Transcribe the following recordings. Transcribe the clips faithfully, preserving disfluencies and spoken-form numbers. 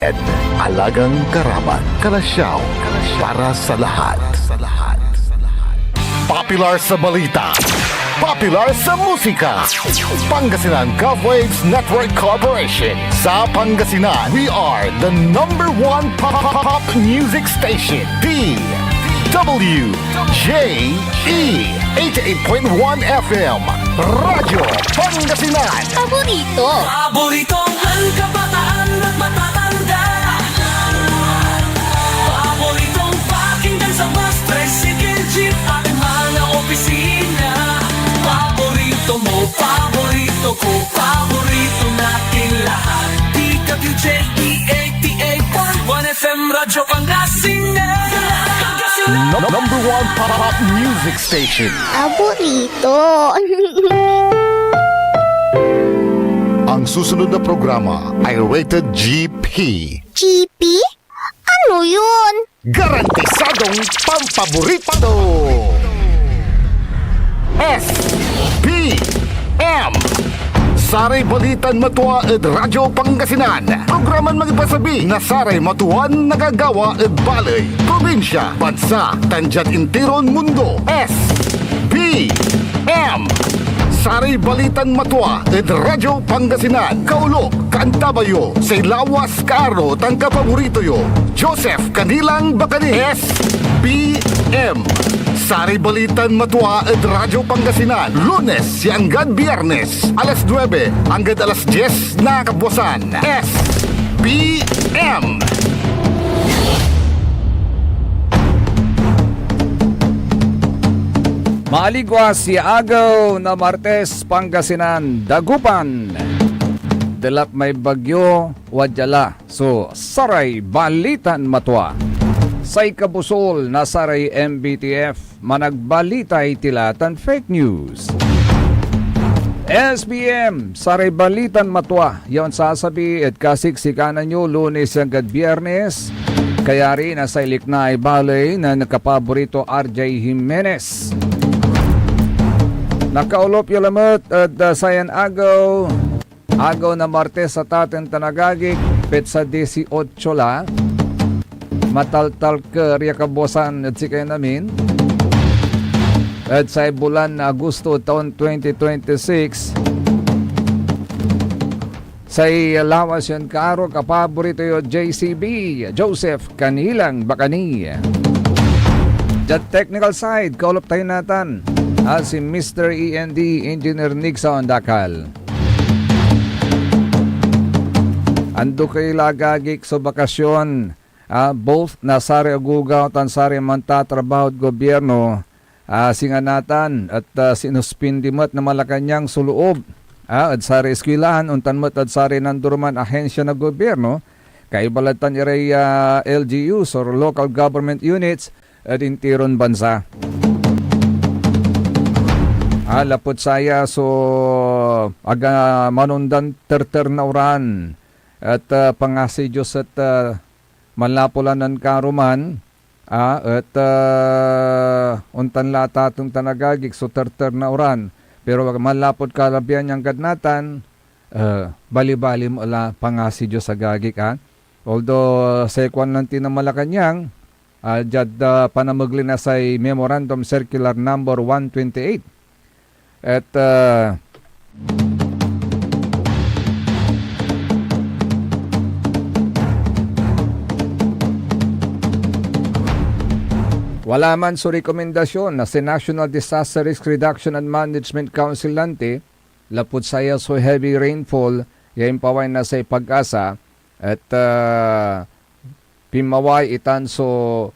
Ed alagang karaman, kalasyaw para sa lahat. Popular sa balita, popular sa musika. Pangasinan Gov Waves Network Corporation. Sa Pangasinan, we are the number one pop, pop, pop music station, D W J E eighty-eight point one F M, Radyo Pangasinan. Paborito. Paboritong kabataan at matatanda. Paboritong pakinggan sa bus, tricycle, jeep, at mga opisina. Paborito mo, paborito ko, paborito natin lahat. D W J E eighty-eight point one F M Radyo Pangasinan. Pangasinan. Num-, number one pop, pop music station. Paborito. Ang susunod na programa ay rated G P. G P? Ano yun? Garantisadong pampaborito. S P M. Saray balitan matua ed Radyo Pangasinan. Programan mangipasabi na saray matuan nagagawa ed baley, probinsya, bansa, tan diad interon mundo. S P M. Saray balitan matua ed Radyo Pangasinan. Kaolop, kaantabayo, say lawas, kaaro, tan kapaborito yo, Joseph Kanilang Bacani. S P M. Saray balitan matua ed Radyo Pangasinan, Lunes ya anggad Biyernes, alas nuebe anggad alas dies na kabuasan. S P M. Maaligwas ya agew na Martes, Pangasinan, Dagupan. Delap may bagyo, wadya la so saray balitan matua. Say kabusol na saray M B T F, managbalitay tila tan fake news. S B M, saray balitan matua ya onsasabi ed kasiksikanan yo Lunes anggad Biyernes, kayari na say liknaay baley nen kapaborito R J Jimenez. Nakaolop yo lamet ed, ah, sayan agew, agew na Martes a taten tan agagik, petsa dieciocho la. Mataltalker ya kabuasan ed sikayon amin. Ed say bulan na Agosto taon twenty twenty-six, say lawas yon kaaro, kapaborito yo, J C B, Joseph Kanilang Bacani. Diad technical side, kaolop tayo natan, ah, si Mister E N D, Engineer Nixon Dakal. Ando kay la, agagik, so bakasyon, ah, both na saray agew tan saray mantatrabaho ed gobyerno, ah, singa natan et, ah, sinuspindi met na Malacañang so loob, ah, ed saray eskwelahan, ontan met ed saray nandoroman ahensya na gobyerno, kaiba lad tan iray, ah, L G Us or local government units ed intiron bansa. Ah, lapud saya so aga manondan terter na uran et, ah, pangasi Dios et, ah, manlapu la nen karuman, ah, et, ah, ontan la, taten tan agagik, so terter na uran. Pero manlapud kalabian ya anggad natan, ah, balibali mo la, pangasi Dios, agagik, ah. Although, say kuan lanti na Malacañang, ah, diad, ah, panamegley na say Memorandum Circular Number one twenty-eight. Et, ah, wala man so rekomendasyon na say National Disaster Risk Reduction and Management Council lanti, lapud saya so heavy rainfall ya impaway na say PAGASA, et, ah, pinmaway itan so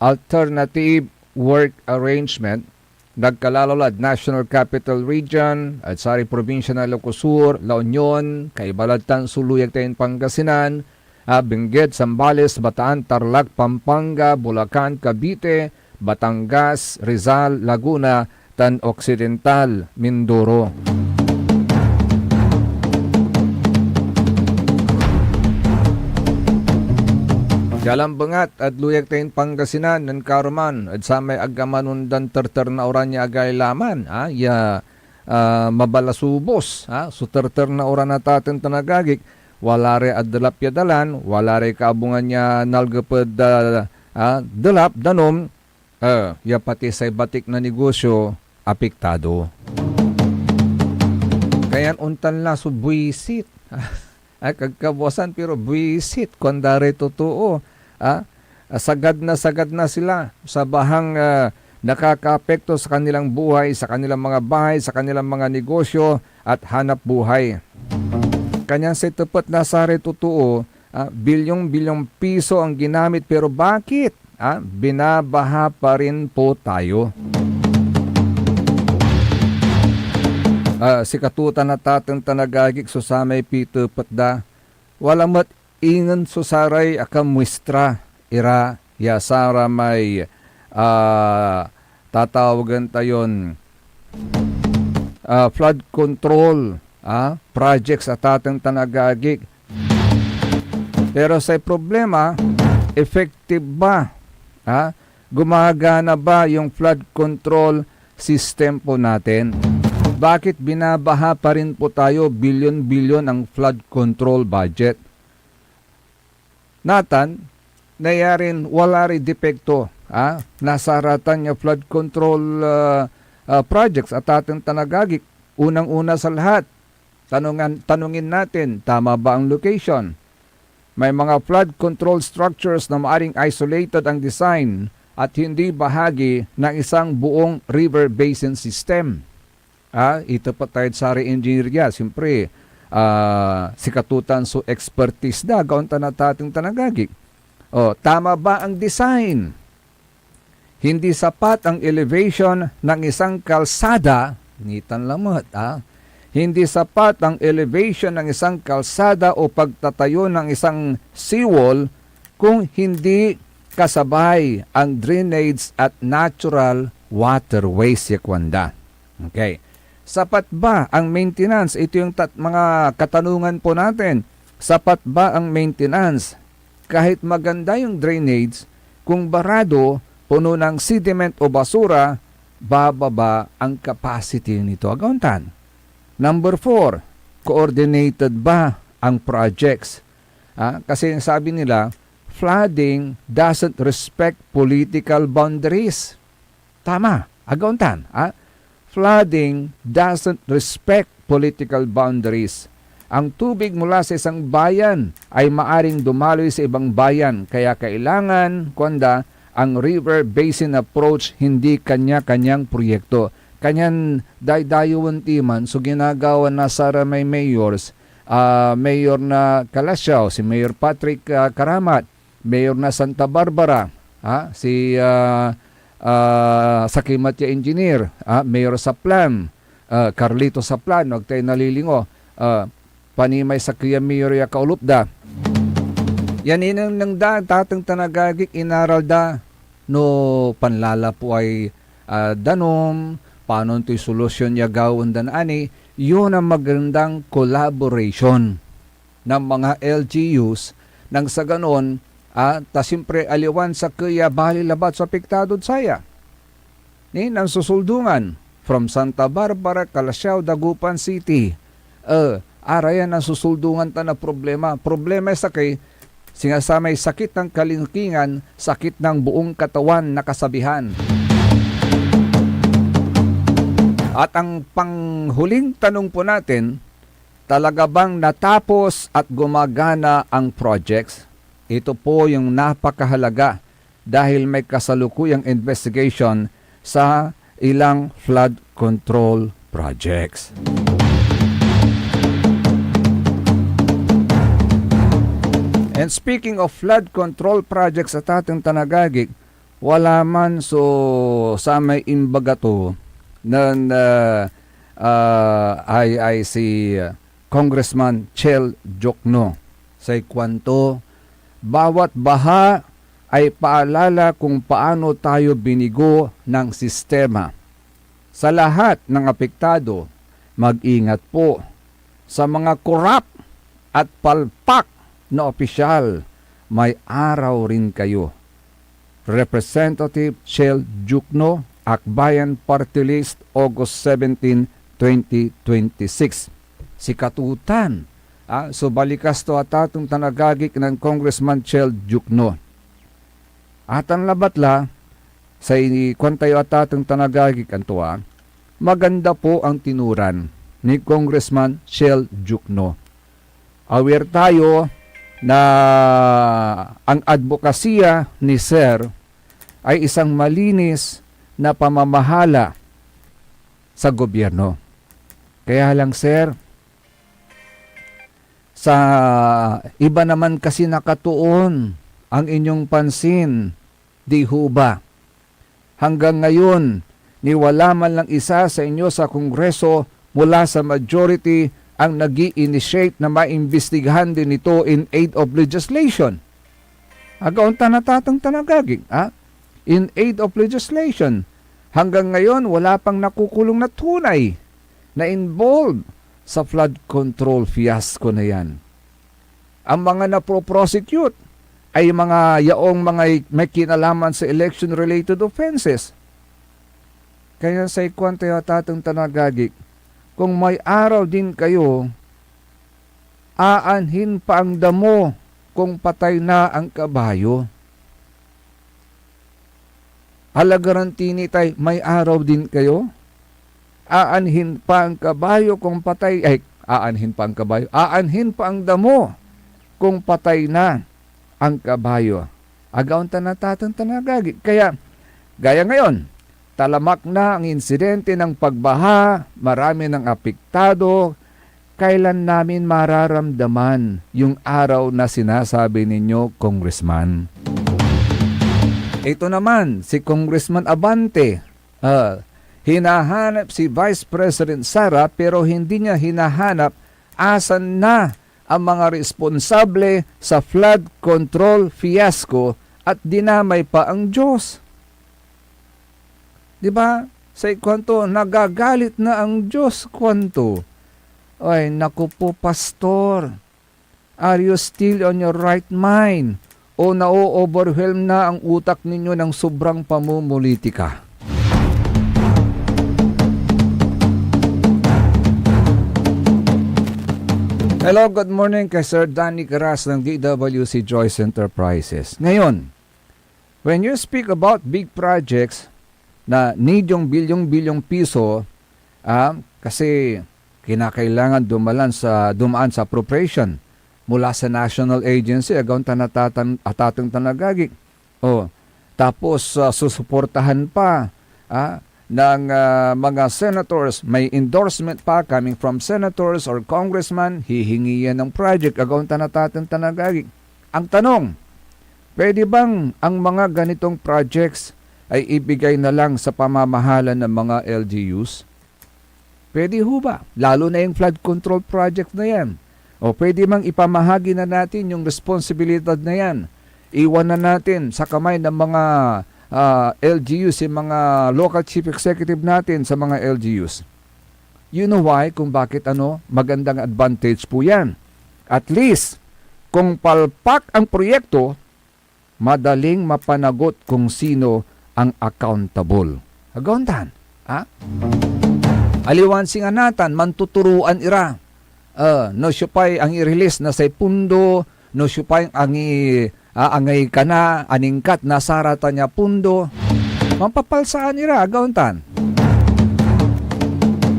alternative work arrangement, nagkalalo lad National Capital Region, ed saray probinsya na Ilocos Sur, La Union, kaiba lad tan so luyag tayon Pangasinan, ah, Benguet, Zambales, Bataan, Tarlac, Pampanga, Bulacan, Cavite, Batangas, Rizal, Laguna, tan Occidental Mindoro. Dia lanti et ed luyag tayon Pangasinan nen karuman ed samay ag amanondan terter na uran ya agay laman, ah, ya, ah, mabalasubos, ah, so terter na uran a taten tan agagik, wala ray adelap ya dalan, wala ray kaabungan ya nalgep ed, ah, ah, delap, danum, eh, ya pati say batik na negosyo apektado. Kayan ontan la so buisit. Ay, kagkabuasan, pero buisit, kuanda ray totoo. Ah, sagad na sagad na sila sa bahang, ah, nakakaapekto sa kanilang buhay, sa kanilang mga bahay, sa kanilang mga negosyo at hanap buhay. Kanyan say tepet na saray totoo, ah, bilyong-bilyong piso ang ginamit, pero bakit, ah, binabaha pa rin po tayo? Ah, sikatotan a taten tan agagik so samay pitepet da. Wala met ingen so saray akamuistra ira ya saramay, ah, tatawagen tayon, ah, flood control, ah, projects a taten tan agagik. Pero say problema, effective ba? Ah, gumagana ba yung flood control system po natin? Bakit binabaha pa rin po tayo bilyon-bilyon ang flood control budget? Natan, nayarin wala ray depekto, ah, nasaratan ya flood control, ah, ah, projects a taten tan agagik. Unang-una sa lahat, tanungan, tanungin natin, tama ba ang location? May mga flood control structures na maaring isolated ang design at hindi bahagi ng isang buong river basin system. Ah, itapat tayod saray engineer ya, siyempre, ah, sikatotan so expertise da, gawan tan a taten tan agagik. Oh, tama ba ang design? Hindi sapat ang elevation ng isang kalsada, nitan lamet, ah. Hindi sapat ang elevation ng isang kalsada o pagtatayo ng isang seawall kung hindi kasabay ang drainage at natural waterways, ya kuanda. Okay. Sapat ba ang maintenance? Ito yung tat-, mga katanungan po natin. Sapat ba ang maintenance? Kahit maganda yung drainage, kung barado, puno ng sediment o basura, bababa ang capacity nito. Agaw tan. Number four, coordinated ba ang projects? Ah, kasi ang sabi nila, flooding doesn't respect political boundaries. Tama, agaw tan, ah. Flooding doesn't respect political boundaries. Ang tubig mula sa isang bayan ay maaring dumaloy sa ibang bayan, kaya kailangan, kuanda, ang river basin approach, hindi kanya-kanyang proyekto. Kanyan daydayewen ti man so ginagawa na saramay mayors, ah, mayor na Calasiao, si Mayor Patrick, ah, Caramat, mayor na Santa Barbara, ah, si, ah, ah, sakey met ya engineer, ah, Mayor Saplan, ah, Carlito Saplan, no, ag tayo nalilingo, ah, pano may sakey a mayor ya kaolup da. Yan inengneng da, taten tan agagik, inaral da no panlalapuay, ah, danum, panon toy solusyon ya gawaen dan ani, yun ang magandang collaboration ng mga L G Us nang sa ganon, ah, ta siyempre aliwan sakey a baley labat so apektadod saya. Ni, nansusuldungan from Santa Barbara, Calasiao, Dagupan City. Eh, arayan nansusuldungan ta na problema. Problema ya sakey, singa samay sakit ng kalingkingan, sakit ng buong katawan na kasabihan. At ang panghuling tanong po natin, talaga bang natapos at gumagana ang projects? Ito po yung napakahalaga dahil may kasalukuyang investigation sa ilang flood control projects. And speaking of flood control projects, a taten tan agagik, wala man so samay imbaga to nen, ah, ah, ay, ay si Congressman Chel Diokno. Say kuanto, bawat baha ay paalala kung paano tayo binigo ng sistema. Sa lahat ng apektado, mag-ingat po. Sa mga korap at palpak na opisyal, may araw rin kayo. Representative Chel Diokno, Akbayan Party List, August seventeen, twenty twenty-six. Sikatotan, ah, so balikas to atateng tan agagik nen Congressman Chel Diokno. Atan labat la, say kuan tayo atateng tan agagik anto, ah, maganda po ang tinuran ni Congressman Chel Diokno. Aware tayo na ang adbokasiya ni Sir ay isang malinis na pamamahala sa gobyerno. Kaya lang, Sir, sa iba naman kasi nakatuon ang inyong pansin, di ho ba? Hanggang ngayon, ni wala man lang isa sa inyo sa Kongreso mula sa majority ang nag initiate na maimbestigahan din ito in aid of legislation. Agaon ta natateng tan agagik, ha? In aid of legislation. Hanggang ngayon, wala pang nakukulong na tunay na involved sa flood control fiasco na yan. Ang mga napro-prosecute ay mga yaong mga may kinalaman sa election-related offenses. Kaya say kuan tayo atateng tan agagik, kung may araw din kayo, aanhin pa ang damo kung patay na ang kabayo. Ala garanti ni tay may araw din kayo? Aanhin pa ang kabayo kung patay, ay, aanhin pa ang kabayo, aanhin pa ang damo kung patay na ang kabayo. Agaon ta natateng tan agagik. Kaya, gaya ngayon, talamak na ang insidente ng pagbaha, marami ng apektado. Kailan namin mararamdaman yung araw na sinasabi ninyo, Congressman? Ito naman, si Congressman Abante, ah, hinahanap si Vice President Sara, pero hindi niya hinahanap asan na ang mga responsable sa flood control fiasco at dinamay pa ang Diyos. Di ba? Say kuanto, "Nagagalit na ang Diyos," kuanto. Ay, naku po, Pastor. Are you still on your right mind? O na-overwhelm na ang utak ninyo ng sobrang pamumulitika? Hello, good morning kay Sir Danny Caras ng D W C Joyce Enterprises. Ngayon, when you speak about big projects na nidyong bilyong-bilyong piso, ah, kasi kinakailangan dumalan sa, dumaan sa appropriation mula sa national agency, agaon ta natatan-, atateng tan agagik. Oh, tapos, ah, susuportahan pa, ah, ng, ah, mga senators, may endorsement pa coming from senators or congressman, hihingi yan ng project, agaon ta natateng tan agagik. Ang tanong, pwede bang ang mga ganitong projects ay ibigay na lang sa pamamahala ng mga L G Us? Pwede ho ba? Lalo na yung flood control project na yan. O pwede mang ipamahagi na natin yung responsibilidad na yan. Iwan na natin sa kamay ng mga, ah, L G Us, yung mga local chief executive natin sa mga L G Us. You know why? Kung bakit ano, magandang advantage po yan. At least, kung palpak ang proyekto, madaling mapanagot kung sino ang accountable. Agaon tan, ha? Aliwan singa natan, mantuturoan ira. Ah, no siopay ang i-release na say pundo, no siopay ang i-, ah, angay kana, aningkat na saratan ya pundo. Mampapalsaan ira, agaon tan.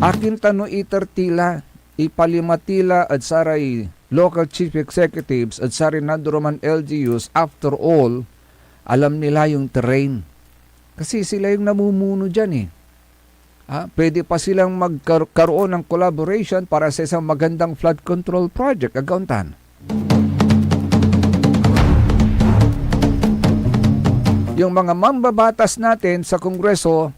Akin ta no iter ti la, ipalima ti la ed saray local chief executives ed saray nadoroman L G Us, after all, alam nila yung terrain. Kasi sila yung namumuno dyan eh. Ah, pwede pa silang magkar-, karoon ng collaboration para sa isang magandang flood control project, agaon tan. Yung mga mambabatas natin sa Kongreso,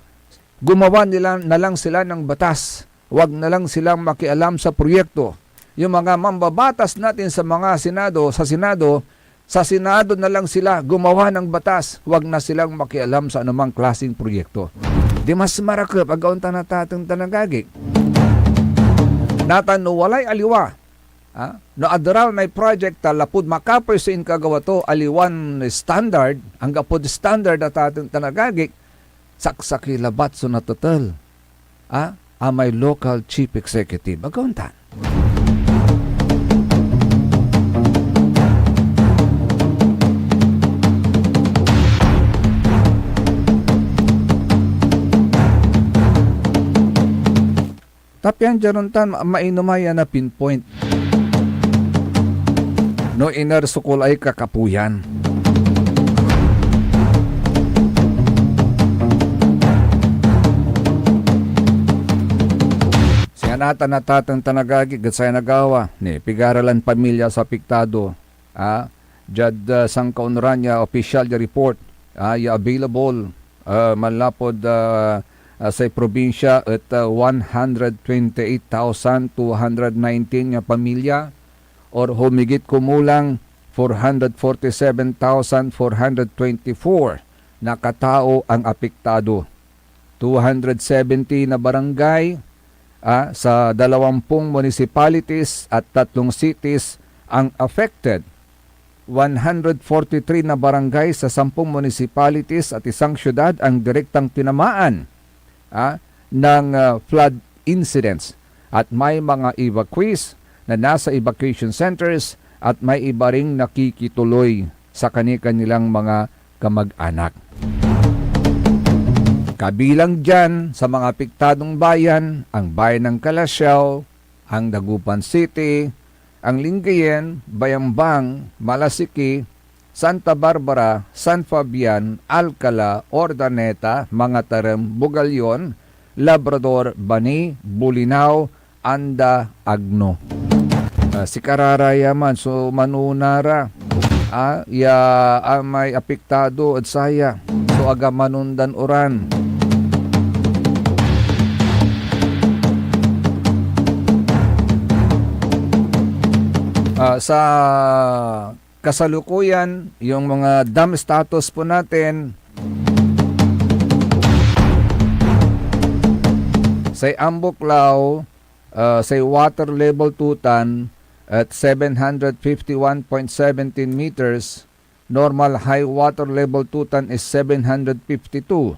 gumawa nila na lang sila ng batas. Wag na lang silang makialam sa proyekto. Yung mga mambabatas natin sa mga Senado, sa Senado, sa Senado na lang sila gumawa ng batas. Wag na silang makialam sa anumang klaseng proyekto. Di mas marakep, agaon ta natateng tan agagik. Natan no walay aliwa, ah, no aderal may project ta lapud makapoy so inkagawa to, aliwan standard, anggapod standard, atateng tan agagik, saksakey labat so natetel, ah, a may local chief executive. Agaon tan. Ta pian dia ontan ma-, mainom a ya na-pinpoint no iner so kulay kakapuyan. Siya natan a tateng tan agagi, ed saya nagawa ni pigara lan pamilya so apektado, a, diad, ah, sankaonuran ya opisyal ya report, a, ya available, ah, manlapud, ah, ah, say probinsya et, ah, one hundred twenty-eight thousand two hundred nineteen ya pamilya, or humigit kumulang four hundred forty-seven thousand four hundred twenty-four na katao ang apektado. Two hundred seventy na barangay, ah, sa dalawampung municipalities at tatlong cities ang affected. One hundred forty-three na barangay sa sampung municipalities at isang siyudad ang direktang tinamaan, ah, ng, ah, flood incidents. At may mga evacuees na nasa evacuation centers at may iba ring nakikituloy sa kani-kanilang mga kamag-anak. Kabilang diyan sa mga apektadong bayan, ang bayan ng Calasiao, ang Dagupan City, ang Lingayen, Bayambang, Malasiqui, Santa Barbara, San Fabian, Alcala, Urdaneta, Mangatarem, Bugallon, Labrador, Bani, Bolinao, Anda, Agno. Ah, sikara ra ya man so manona ra, ah, ya, ah, may apektado ed saya, so aga manondan uran. Ah, sa kasalukuyan, yung mga dam status po natin, say Ambuklao, uh, say water level tutan at seven hundred fifty-one point seventeen meters, normal high water level tutan is seven hundred fifty-two.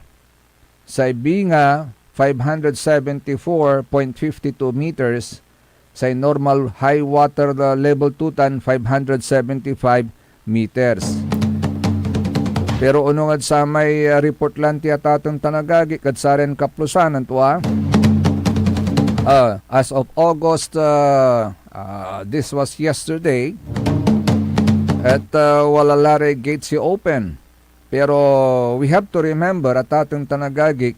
Say Binga, five hundred seventy-four point fifty-two meters. Say normal high water, uh, level tutan, five hundred seventy-five meters. Pero onung ed samay, uh, report lan ti atateng tan agagi kad saren kaplusan, anto a? Uh, as of August, uh, uh, this was yesterday, at, uh, wala la ray gates ya open. Pero we have to remember, atateng tan agagi,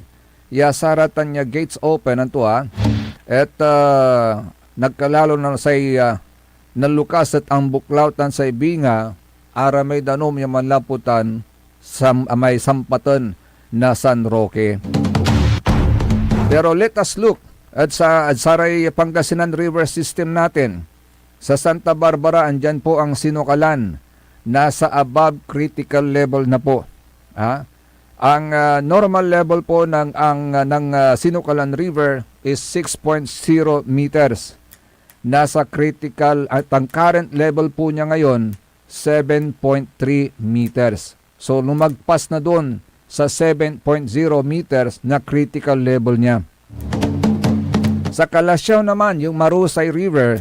ya saratan ya gates open, anto a? Et, ah, nagkalalo na say, ah, nalukas et Ambuklao tan say Binga, aramay danum ya manlaputan sam-, amay sampaten na San Roque. Pero let us look at sa, at saray Pangasinan River System natin. Sa Santa Barbara, andyan po ang sinukalan. Nasa above critical level na po. Ha? Ang, ah, normal level po ng, ang, ah, ng, ah, Sinukalan River is six point zero meters. Nasa critical, at ang current level po niya ngayon, seven point three meters. So, lumagpas na doon sa seven point zero meters na critical level niya. Sa Calasiao naman, yung Marusay River,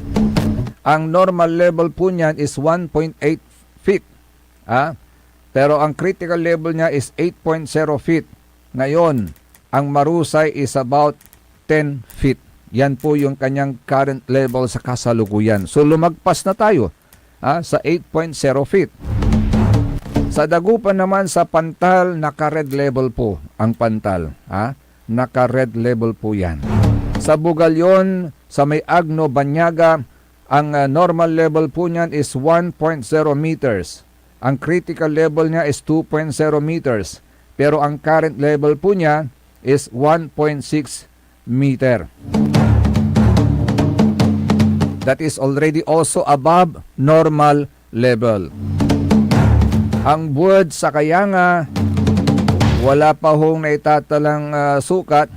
ang normal level po niyan is one point eight feet. Ah? Pero ang critical level niya is eight point zero feet. Ngayon, ang Marusay is about ten feet. Yan po yung kanyang current level sa kasalukuyan. So, lumagpas na tayo, ah, sa eight point zero feet. Sa Dagupan naman, sa Pantal, naka-red level po ang Pantal, ah. Naka-red level po yan. Sa Bugallon, sa may Agno, Banyaga, ang, ah, normal level po niyan is one point zero meters. Ang critical level niya is two point zero meters. Pero ang current level po niya is one point six meter. That is already also above normal level. Ang Bued sa Kayanga, wala pa hong naitatalang, ah, sukat,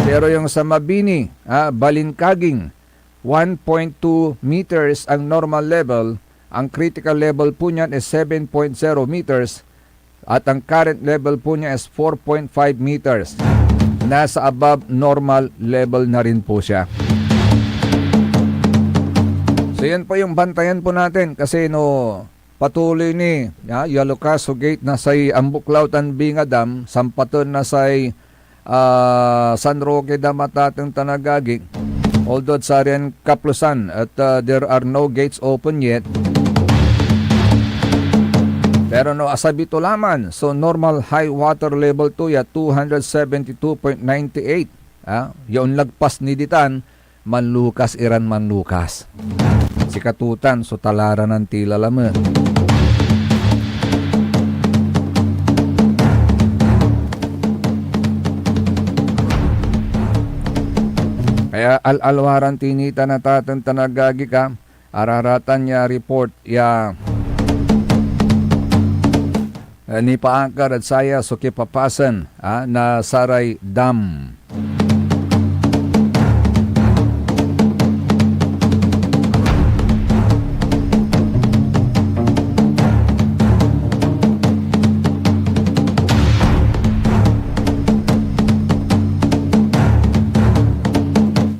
pero yung sa Mabini, ah, Balinkaging, one point two meters ang normal level, ang critical level po niyan is seven point zero meters, at ang current level po niya is four point five meters. Nasa above normal level na rin po siya. So, yan po yung bantayan po natin kasi no patuloy ni, ya, ya lukas so gate na say Ambuklao tan Binga Dam, sampaten na say, ah, San Roque Dam, atateng tan agagi. Although ed sarin kaplusan et, ah, there are no gates open yet. Pero no asabi to laman so normal high water level to ya two hundred seventy-two point nine eight, ah, ya onlagpas ni ditan, manlukas iran manlukas. Sikatotan so talaranan ti lalamet. Kaya al-alwaran ti nitan a taten tan agagi ka, araratan ya report ya, eh, nipaakar ed saya so kipapasen, ah, na saray dam.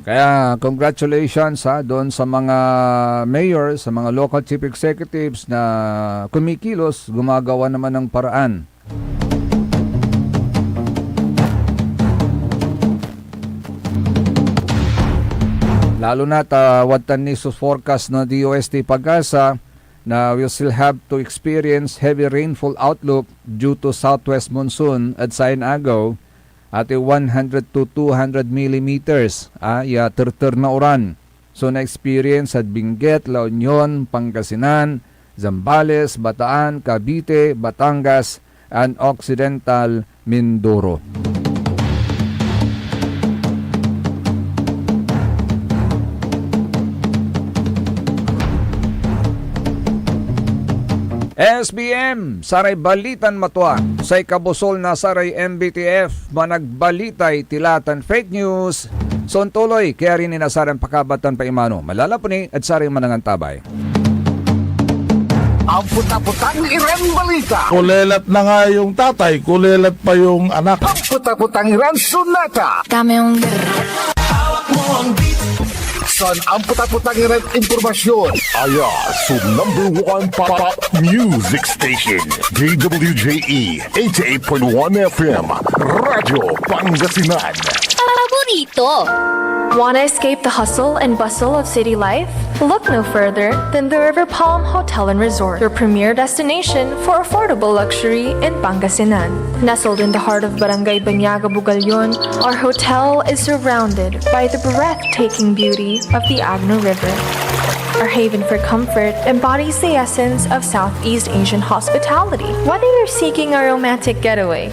Kaya congratulations, ha, doon sa mga mayor, sa mga local chief executives na kumikilos, gumagawa naman ng paraan. Lalo na ta wadtan ni so forecast na D O S T PAGASA na we'll still have to experience heavy rainfall outlook due to southwest monsoon ed sayan agew, ati one hundred to two hundred millimeters, ah, ya terter na uran. So, na-experience ed Benguet, La Union, Pangasinan, Zambales, Bataan, Cavite, Batangas, and Occidental Mindoro. S B M, saray balitan matua, say kabusol na saray M B T F, managbalitay tila tan fake news. So, ontuloy, kaya rin ina saran pakabatan pa imano. Malalapu ni ed saray manangan tabay. Ampot-apotang iran balita. Kulelat na nga yung tatay, kulelat pa yung anak. Ampot-apotang iran sonata. Dame un San ampot-apotang iran impormasyon. Aya so number one pop music station, D W J E eighty-eight point one F M, Radyo Pangasinan. Paborito. Want to escape the hustle and bustle of city life? Look no further than the River Palm Hotel and Resort, your premier destination for affordable luxury in Pangasinan. Nestled in the heart of Barangay Banyaga, Bugallon, our hotel is surrounded by the breathtaking beauty of the Agno River. Our haven for comfort embodies the essence of Southeast Asian hospitality. Whether you're seeking a romantic getaway,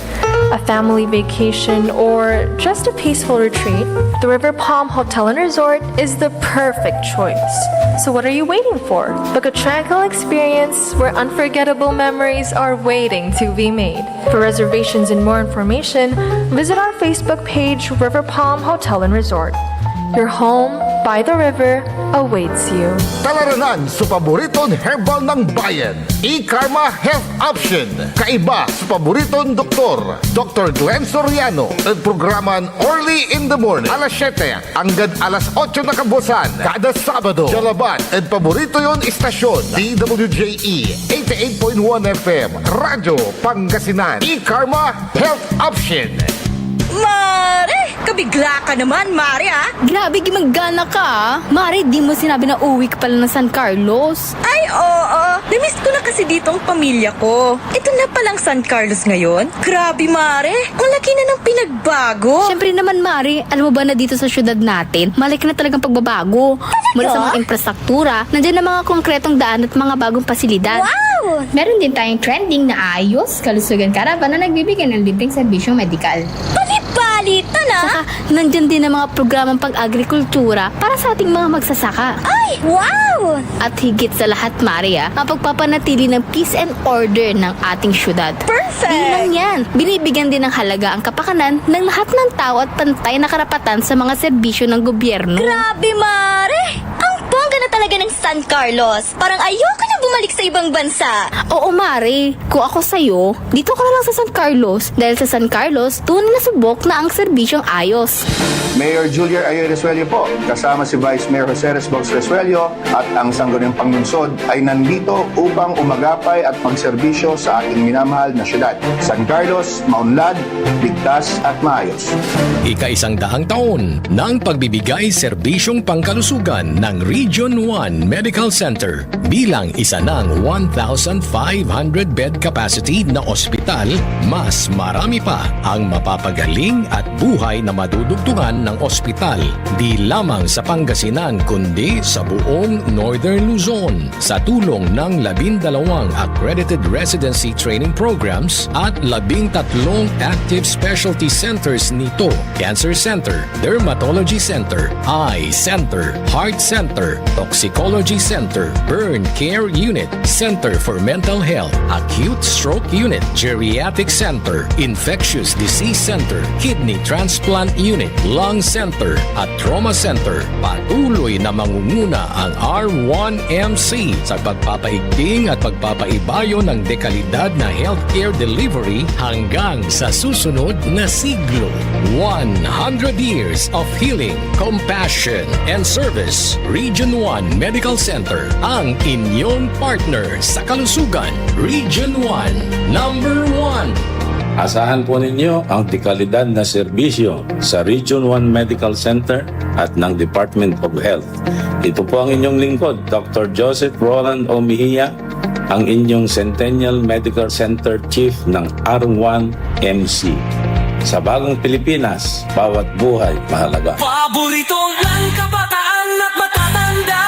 a family vacation, or just a peaceful retreat, the River Palm Hotel and Resort is the perfect choice. So what are you waiting for? Book a tranquil experience where unforgettable memories are waiting to be made. For reservations and more information, visit our Facebook page, River Palm Hotel and Resort. Your home by the river awaits you. Talaranan so paboriton herbal ng bayan, E-Karma Health Option. Kaiba so paboriton doktor, Doktor Glenn Soriano, ed programan Early in the Morning, alas siyete anggad alas otso na kabuasan, kada Sabado. Dia labat ed paborito yon istasyon, D W J E eighty-eight point one F M, Radyo Pangasinan. E-Karma Health Option. Mare! Kabigla ka naman, Mare, ah! Grabe, gimanggana ka, ah. Mare, di mo sinabi na uwi ka pala ng San Carlos. Ay, oo. Namiss ko na kasi ditong pamilya ko. Ito na palang San Carlos ngayon. Grabe, Mare. Ang laki na ng pinagbago. Siyempre naman, Mare. Alam mo ba na dito sa syudad natin, malaki na talagang pagbabago. Talaga? Mula sa mga infrastruktura, nandiyan na mga konkretong daan at mga bagong pasilidad. Wow! Meron din tayong trending na Ayos Kalusugan Caravan na nagbibigay ng libreng serbisyong medikal. Bali-bali, tala! Saka, nandyan din ang mga programang pag-agrikultura para sa ating mga magsasaka. Ay, wow! At higit sa lahat, Mare, ah, ang pagpapanatili ng peace and order ng ating syudad. Perfect! Di lang yan, binibigyan din ng halaga ang kapakanan ng lahat ng tao at pantay na karapatan sa mga serbisyo ng gobyerno. Grabe, Mare! Ang Bongga na talaga ng San Carlos. Parang ayoko na bumalik sa ibang bansa. Oo, Mare. Kung ako sa'yo, dito ka na lang sa San Carlos. Dahil sa San Carlos, tunay na subok na ang serbisyong ayos. Mayor Julier Ayoy Resuello po, kasama si Vice Mayor Jose Resbox Resuello at ang Sangguniang Panlungsod ay nandito upang umagapay at magserbisyo sa ating minamahal na syudad. San Carlos, maunlad, ligtas at maayos. Ikaisang daang taon ng pagbibigay serbisyong pangkalusugan ng Region one Medical Center. Bilang isa ng one thousand five hundred bed capacity na ospital, mas marami pa ang mapapagaling at buhay na madudugtungan ng ospital, di lamang sa Pangasinan kundi sa buong Northern Luzon. Sa tulong ng labindalawang accredited residency training programs at labing tatlong active specialty centers nito, Cancer Center, Dermatology Center, Eye Center, Heart Center, Toxicology Center, Burn Care Unit, Center for Mental Health, Acute Stroke Unit, Geriatric Center, Infectious Disease Center, Kidney Transplant Unit, Lung Center, at Trauma Center. Patuloy na mangunguna ang R one M C sa pagpapaigting at pagpapaibayo ng dekalidad na healthcare delivery hanggang sa susunod na siglo. One hundred years of healing, compassion, and service. Region one Medical Center, ang inyong partner sa kalusugan. Region one, number one. Asahan po ninyo ang dekalidad na serbisyo sa Region one Medical Center at ng Department of Health. Ito po ang inyong lingkod, Doctor Joseph Roland O. Mejia, ang inyong Centennial Medical Center Chief ng R one M C. Sa bagong Pilipinas, bawat buhay mahalaga. Paborito ng kabataan at matatanda.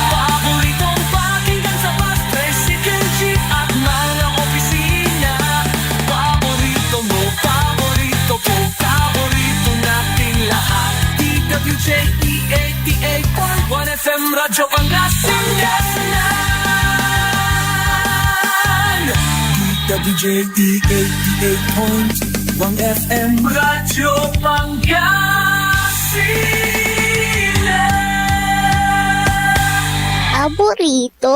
Paboritong pakinggan sa bus, tricycle, jeep at mga opisina. Paborito mo, paborito ko, paborito nating lahat. D W J E eighty-eight point one F M Radyo Pangasinan. D W J E eighty-eight point one F M Radyo Pangasinan. Paborito.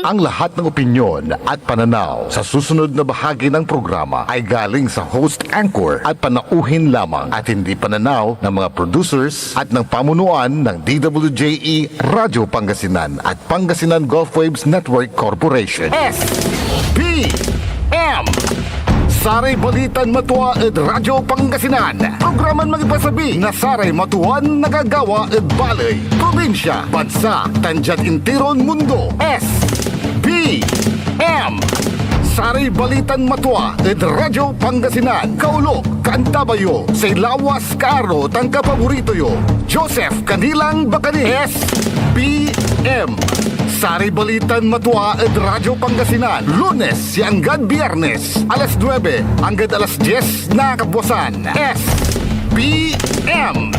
Ang lahat ng opinyon at pananaw sa susunod na bahagi ng programa ay galing sa host anchor at panauhin lamang at hindi pananaw ng mga producers at ng pamunuan ng D W J E Radyo Pangasinan at Pangasinan Gulf Waves Network Corporation. S B M. Saray balitan matua ed Radyo Pangasinan. Programan mangipasabi na saray matuan nagagawa ed baley, probinsya, bansa, tan diad intiron mundo. S B M. Saray balitan matua ed Radyo Pangasinan. Kaolop, kaantabay yo, say lawas, kaaro, tan kapaborito yo, Joseph Kanilang Bacani. S B M. Saray balitan matua ed Radyo Pangasinan, Lunes ya anggad Biyernes, alas nuebe anggad alas dies na kabuasan. S B M.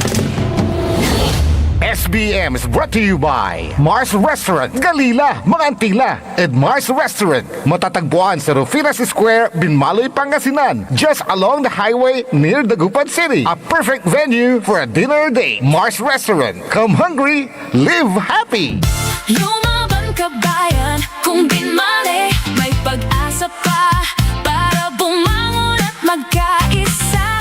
S B M is brought to you by Mars Restaurant, Galila, mga Antila, ed Mars Restaurant. Matatagpuan sa Rufinas Square, Binmaloy, Pangasinan, just along the highway near Dagupan City. A perfect venue for a dinner date. Mars Restaurant. Come hungry, live happy! Lumaban, kabayan, kung binmale, may pag-asa pa para bumangon at magkaisa.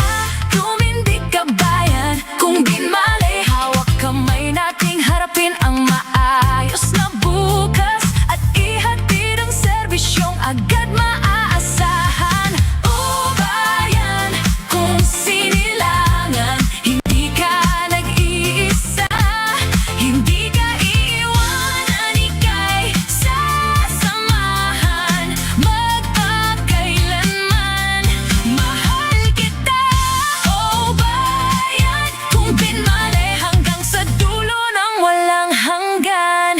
Tumindig, kabayan, kung binmale, hawak kamay nating harapin ang maayos na bukas at ihatid ang serbisyong agad maaasahan. O bayan, kung sinilangan, hindi ka nag-iisa, hindi ka iiwanan, ika'y sasamahan magpakailanman. Mahal kita, o bayan, kung binmale hanggang sa dulo ng walang hanggan.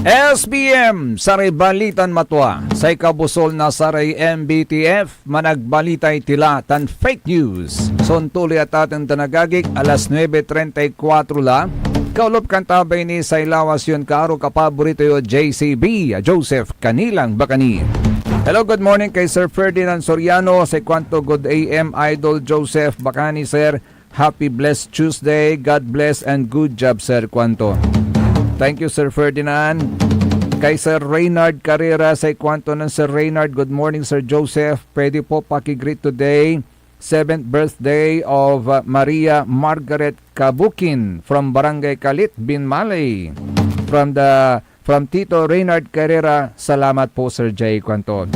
S B M, saray balitan matua, say kabusol na saray M B T F, managbalitay tila tan fake news. Sontuloy at atin tan agagik, alas nuebe treinta y cuatro la. Kaolop, kaantabay ni say lawas yon kaaro, kapaborito yo, J C B, Joseph Kanilang Bacani. Hello, good morning kay Sir Ferdinand Soriano. Say kuanto, "Good A M, Idol Joseph Bacani, sir." Happy blessed Tuesday. God bless and good job, sir, kuanto. Thank you, Sir Ferdinand. Kay Sir Reynard Carrera, say kuanto nen Sir Reynard, "Good morning, Sir Joseph. Pwede po paki-greet today, seventh birthday of, uh, Maria Margaret Kabukin from Barangay Kalit, Binmaley." From the, from Tito Reynard Carrera, salamat po, Sir Jay, kuanto.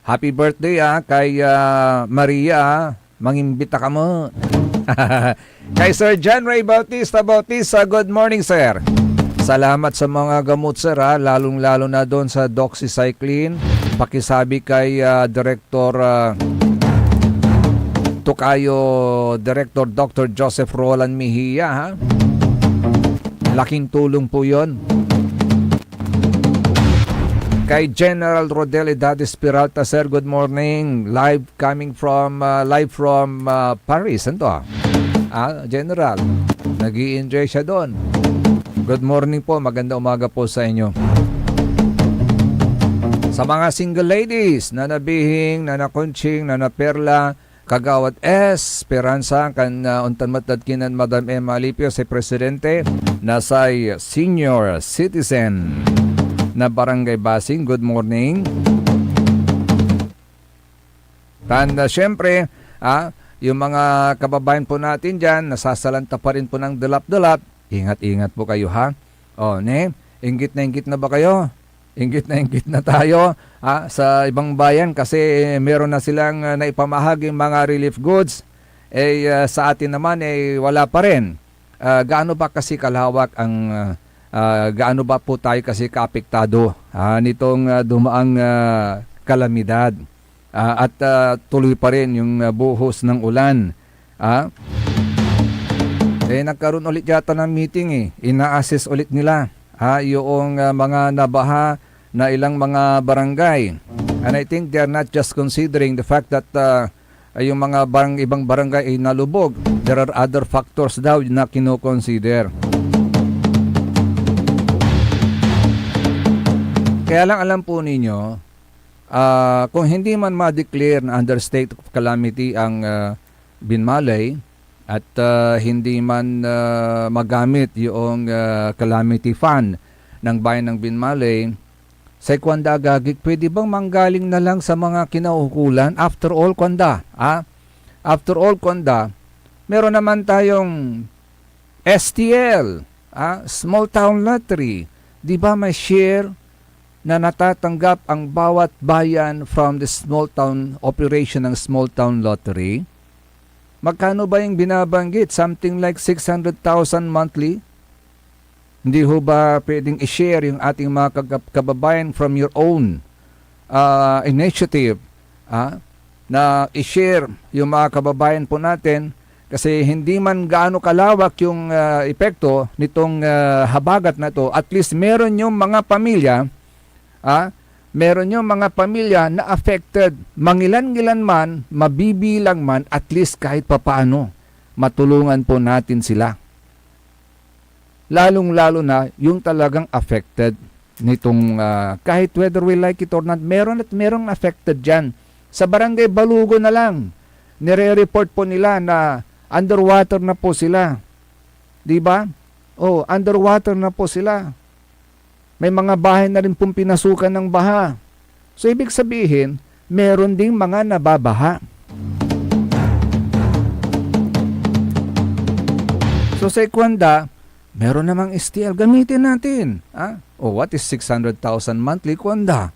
Happy birthday, ah, kay, ah, Maria, ah. Mangimbita ka mo. Kay Sir John Ray Bautista Bautista, "Good morning, sir. Salamat sa mga gamot, sir, ah, lalong-lalo na doon sa doxycycline. Pakisabi kay, ah, Director, ah, Tokayo, Director Doctor Joseph Roland Mejia, ha? Laking tulong po yon." Kay General Rodel Edades Peralta, sir, "Good morning. Live coming from, uh, live from, uh, Paris." Ano to, ah? Ah, General, nag enjoy siya doon. Good morning po. Maganda umaga po sa inyo. Sa mga single ladies, Nana Bihing, Nana Conching, Nana Perla, Kagawad Esperanza, kan, ah, ontan met dad kinen Madam Emma Alipio, say presidente na say senior citizen na Barangay Basing. Good morning. Tan, ah, siyempre, ah, yung mga kababayan po natin dyan, nasasalanta pa rin po ng delap-delap, ingat-ingat po kayo, ha? O, ne? Inggit na inggit na ba kayo? Inggit na inggit na tayo, ah, sa ibang bayan kasi meron na silang, ah, naipamahaging mga relief goods. Eh, ah, sa atin naman, eh, wala pa rin. Ah, gaano ba kasi kalawak ang, ah, ah, gaano ba po tayo kasi kaapektado, ah, nitong, ah, dumaang, ah, kalamidad? Ah, at, ah, tuloy pa rin yung, ah, buhos ng ulan. Ah? Eh, nagkaroon ulit yata ng meeting eh. Ina-assess ulit nila, ah, yung, ah, mga nabaha na ilang mga barangay. And I think they are not just considering the fact that, ah, yung mga barang-, ibang barangay ay nalubog. There are other factors daw na kinoconsider. Kaya lang alam po ninyo, ah, kung hindi man ma-declare na under state of calamity ang, ah, Binmaley at, ah, hindi man, ah, magamit yung, ah, calamity fund ng bayan ng Binmaley, say kuanda, agagi, pwede bang manggaling na lang sa mga kinaukulan? After all, kuanda, ah, after all, kuanda, meron naman tayong S T L, ah, Small Town Lottery. Di ba may share na natatanggap ang bawat bayan from the small town operation ng Small Town Lottery? Magkano ba yung binabanggit? Something like six hundred thousand monthly? Hindi ho ba pwedeng i-share yung ating mga kagab-, kababayan from your own, ah, initiative, ah, na i-share yung mga kababayan po natin? Kasi hindi man gaano kalawak yung, ah, epekto nitong, ah, habagat na to, at least meron yung mga pamilya, ah, meron yung mga pamilya na affected, mangilan-ngilan man, mabibilang man, at least kahit papaano, matulungan po natin sila. Lalong-lalo na yung talagang affected nitong, ah, kahit whether we like it or not, meron at merong affected dyan. Sa Barangay Balugo na lang, nire-report po nila na underwater na po sila. Di ba? Oh, underwater na po sila. May mga bahay na rin pong pinasukan ng baha. So, ibig sabihin, meron ding mga nababaha. So, say kuanda, meron namang S T L, gamitin natin. Ah? Oh, what is six hundred thousand monthly, kuanda?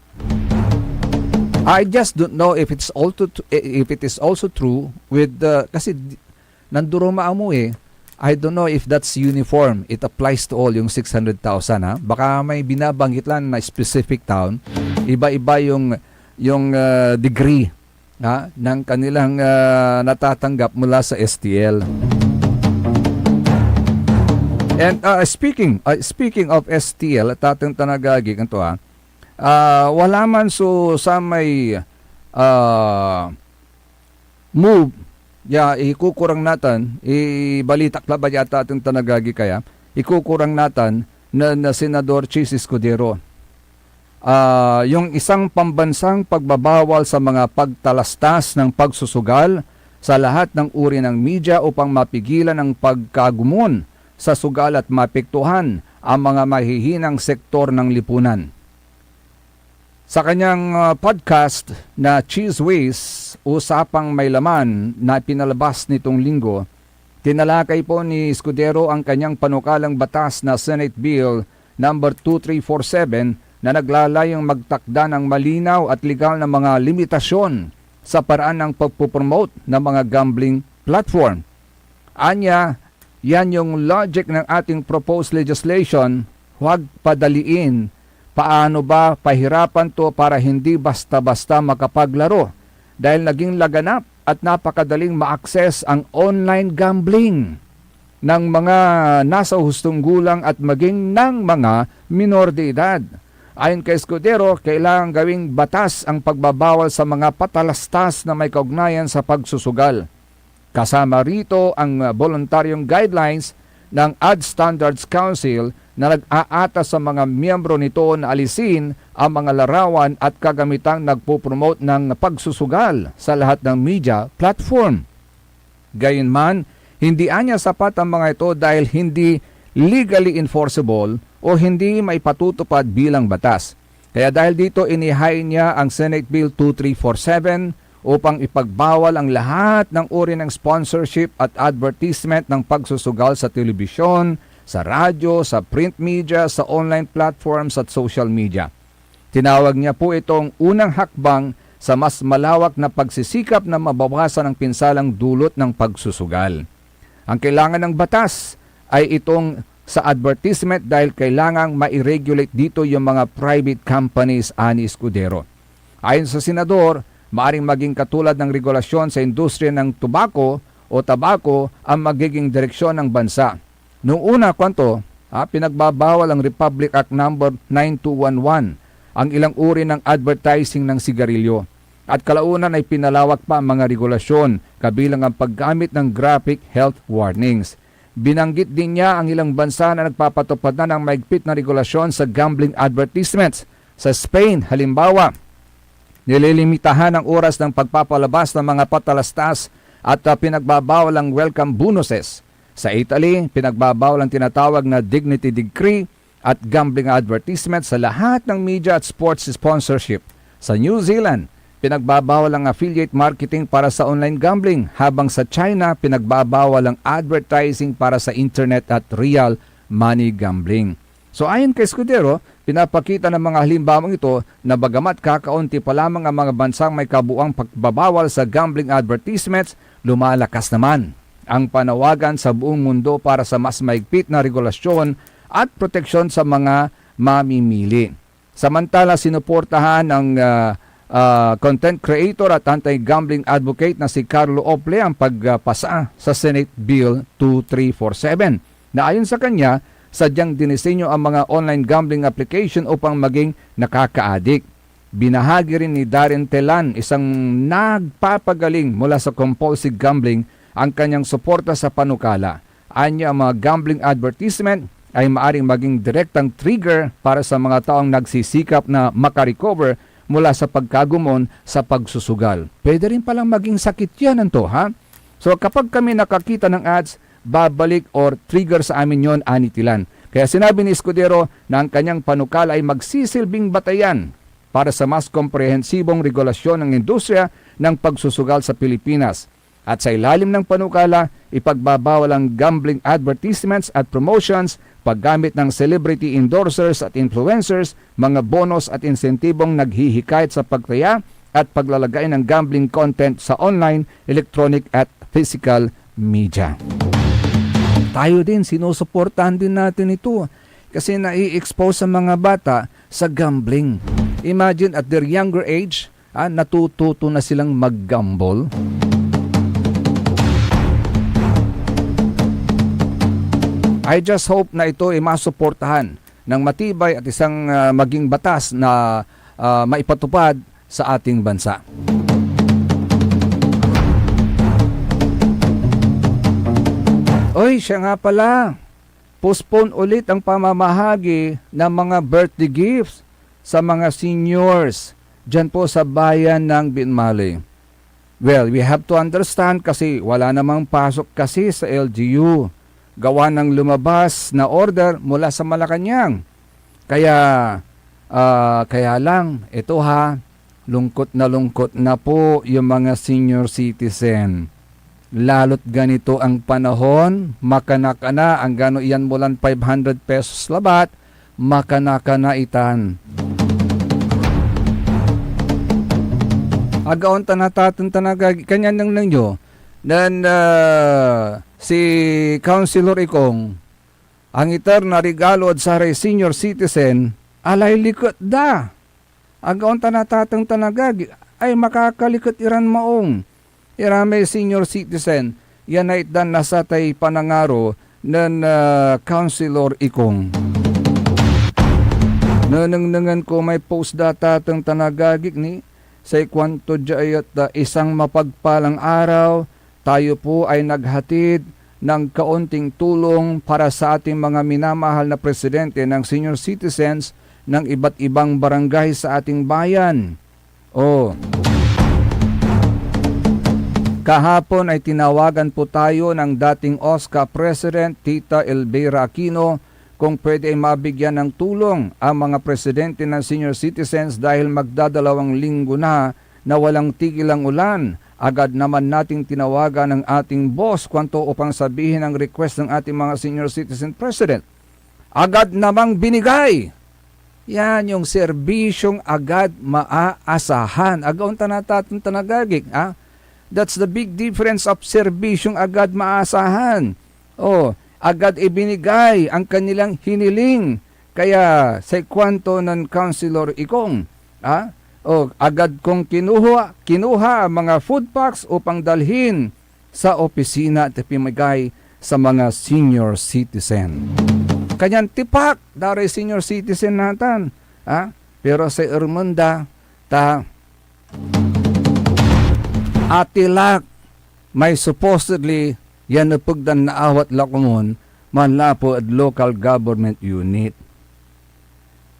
I just don't know if it's also tr-, if it is also true with the, kasi di-, nanduruma amo eh. I don't know if that's uniform. It applies to all yung six hundred thousand, ha. Baka may binabanggit lang na specific town. Iba-iba yung, yung, ah, degree, ha, ng kanilang, ah, natatanggap mula sa S T L. And, ah, speaking, ah, speaking of S T L, Tatang Tanagagi, ganito, ha. Ah, wala man so samay, ah, move, ya, ikukurang natan, ibalitak labat ya Tatang Tanagagi kaya, ikukurang natan na, na Senador Chiz Escudero. Ah, yung isang pambansang pagbabawal sa mga pagtalastas ng pagsusugal sa lahat ng uri ng media upang mapigilan ang pagkagumon sa sugal at maapektuhan ang mga mahihinang sektor ng lipunan. Sa kanyang, ah, podcast na Cheese Whiz, Usapang May Laman, na pinalabas nitong Linggo, tinalakay po ni Escudero ang kanyang panukalang batas na Senate Bill number two three four seven na naglalayong magtakda ng malinaw at legal na mga limitasyon sa paraan ng pagpopromote ng mga gambling platform. Anya, yan yung logic ng ating proposed legislation, huwag padaliin. Paano ba pahirapan to para hindi basta-basta makapaglaro? Dahil naging laganap at napakadaling ma-access ang online gambling ng mga nasa hustong gulang at maging ng mga minor de edad. Ayon kay Escudero, kailangan gawing batas ang pagbabawal sa mga patalastas na may kaugnayan sa pagsusugal. Kasama rito ang, ah, boluntaryong guidelines ng Ad Standards Council na nag-aatas sa mga miyembro nito na alisin ang mga larawan at kagamitang nagpopromote ng pagsusugal sa lahat ng media platform. Gayunman, hindi anya sapat ang mga ito dahil hindi legally enforceable o hindi maipatutupad bilang batas. Kaya dahil dito, inihain niya ang Senate Bill two three four seven upang ipagbawal ang lahat ng uri ng sponsorship at advertisement ng pagsusugal sa telebisyon, sa radyo, sa print media, sa online platforms at social media. Tinawag niya po itong unang hakbang sa mas malawak na pagsisikap na mabawasan ang pinsalang dulot ng pagsusugal. Ang kailangan ng batas ay itong sa advertisement dahil kailangang ma-regulate dito yung mga private companies, ani Escudero. Ayon sa senador, maaring maging katulad ng regulasyon sa industriya ng tobako o tabako ang magiging direksyon ng bansa. Noong una, kuanto, ah, pinagbabawal ang Republic Act Number nine two one one, ang ilang uri ng advertising ng sigarilyo. At kalaunan ay pinalawak pa ang mga regulasyon, kabilang ang paggamit ng graphic health warnings. Binanggit din niya ang ilang bansa na nagpapatupad na ng maigpit na regulasyon sa gambling advertisements. Sa Spain, halimbawa, nililimitahan ang oras ng pagpapalabas ng mga patalastas at, ah, pinagbabawal ang welcome bonuses. Sa Italy, pinagbabawal ang tinatawag na dignity decree at gambling advertisement sa lahat ng media at sports sponsorship. Sa New Zealand, pinagbabawal ang affiliate marketing para sa online gambling, habang sa China, pinagbabawal ang advertising para sa internet at real money gambling. So, ayon kay Escudero, pinapakita ng mga halimbawang ito na bagamat kakaunti pa lamang ang mga bansang may kabuuang pagbabawal sa gambling advertisements, lumalakas naman ang panawagan sa buong mundo para sa mas maigpit na regulasyon at proteksyon sa mga mamimili. Samantala, sinuportahan ng, ah, ah, content creator at anti-gambling advocate na si Carlo Ople ang pagpasa sa Senate Bill two three four seven, na ayon sa kanya, sadyang dinisenyo ang mga online gambling application upang maging nakakaadik. Binahagi rin ni Darren Telan, isang nagpapagaling mula sa compulsive gambling, ang kanyang suporta sa panukala. Anya, ang mga gambling advertisement ay maaring maging direktang trigger para sa mga taong nagsisikap na makarecover mula sa pagkagumon sa pagsusugal. Pwede rin palang maging sakit yan, anto, ha? So, kapag kami nakakita ng ads, babalik or trigger sa amin yon, ani Telan. Kaya sinabi ni Escudero na ang kanyang panukala ay magsisilbing batayan para sa mas komprehensibong regulasyon ng industriya ng pagsusugal sa Pilipinas. At sa ilalim ng panukala, ipagbabawal ang gambling advertisements at promotions, paggamit ng celebrity endorsers at influencers, mga bonos at insentibong naghihikayat sa pagtaya at paglalagay ng gambling content sa online, electronic at physical media. Tayo din, sinusuportahan din natin ito kasi nai-expose ang mga bata sa gambling. Imagine, at their younger age, ah, natututo na silang mag-gamble. I just hope na ito ay masuportahan ng matibay at isang, ah, maging batas na, ah, maipatupad sa ating bansa. Oy, siya nga pala, postpone ulit ang pamamahagi ng mga birthday gifts sa mga seniors diyan po sa bayan ng Binmali. Well, we have to understand kasi wala namang pasok kasi sa L G U. Gawa ng lumabas na order mula sa Malacañang. Kaya, ah, kaya lang, ito ha, lungkot na lungkot na po yung mga senior citizen. Lalo't ganito ang panahon, makanakana, anggano iyan mulan five hundred pesos labat, makanakana itan. Agaon ta nataten tan agagi, kanyan nengneng yo, nen, ah, si Councilor Ikong, ang iter na regalo ed saray senior citizen, alay liket da. Agaon ta nataten tan agagi, ay makakaliket iran maong. Iramay senior citizen, ya naitdan na satay panangaro nen, ah, Councilor Ikong. Nenengnengen ko may post da taten tan agagik ni, say kuanto dia ayat da, "Isang mapagpalang araw, tayo po ay naghatid ng kaunting tulong para sa ating mga minamahal na presidente ng senior citizens ng iba't ibang barangay sa ating bayan." Oh. Kahapon ay tinawagan po tayo ng dating OSCA President, Tita Elvira Aquino, kung pwede ay mabigyan ng tulong ang mga presidente ng senior citizens dahil magdadalawang linggo na na walang tigil ang ulan. Agad naman nating tinawagan ang ating boss, kuanto, upang sabihin ang request ng ating mga senior citizen president. Agad namang binigay. Yan yung serbisyong agad maaasahan. Agaon ta nataten tan agagik, ah. That's the big difference of serbisyong agad maaasahan. Oh, agad ibinigay ang kanilang hiniling. Kaya say kuanto nen Councilor Ikong, ah, oh, agad kong kinuha, kinuha ang mga food packs upang dalhin sa opisina at ipamigay sa mga senior citizen. Kanyan tipak da ray senior citizen natan, ah, pero say ermen da, ta atilak may supposedly ya nepeg dan naawat la komun manlapu ed local government unit.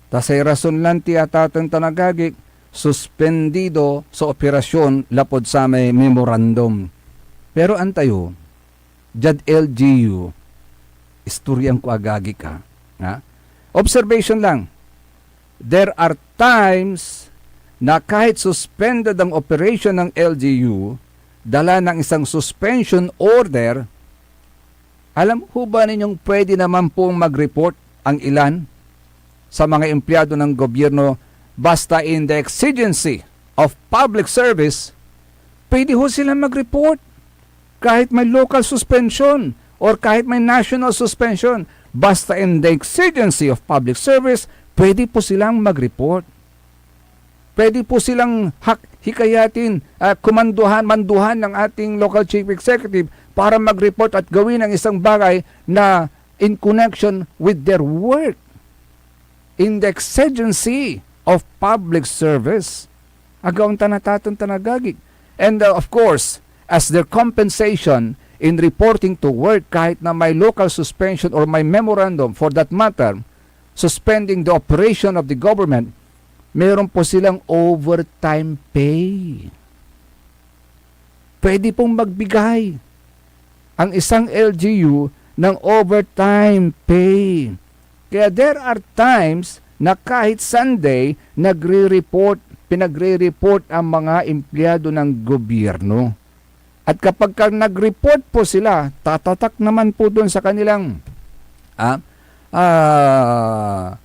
Ta say rason lan ti ataten tan agagik, suspendido so operasyon lapud samay memorandum. Pero antayo, diad L G U, istoryan ko agagik, ha? Ha? Observation lang. There are times na kahit suspended ang operation ng L G U, dala ng isang suspension order, alam ho ba ninyong pwede naman pong mag-report ang ilan sa mga empleyado ng gobyerno basta in the exigency of public service, pwede ho sila mag-report. Kahit may local suspension or kahit may national suspension, basta in the exigency of public service, pwede po silang mag-report. Pwede po silang hak-, hikayatin, ah, kumanduhan, manduhan ng ating local chief executive para mag-report at gawin ang isang bagay na in connection with their work, in the exigency of public service. Agaon ta nataten tan agagik. And, uh, of course, as their compensation in reporting to work, kahit na may local suspension or may memorandum, for that matter, suspending the operation of the government, meron po silang overtime pay. Pwede pong magbigay ang isang L G U ng overtime pay. Kaya there are times na kahit Sunday, nagre-report, pinagre-report ang mga empleyado ng gobyerno. At kapag ka nag-report po sila, tatatak naman po doon sa kanilang, ah, ah,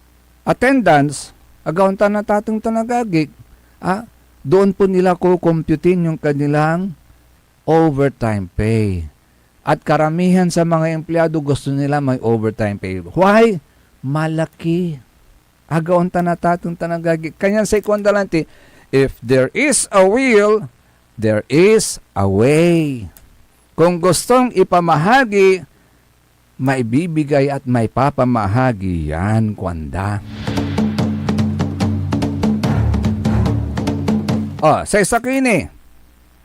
attendance, agaon ta nataten tan agagik, ah, doon po nila kukumpyutin yung kanilang overtime pay. At karamihan sa mga empleyado gusto nila may overtime pay. Why? Malaki. Agaon ta nataten tan agagik. Kanyan say kuan da lanti, "If there is a will, there is a way." Kung gustong ipamahagi, maibibigay at maipapamahagi yan, kuanda. Oh, say sakini,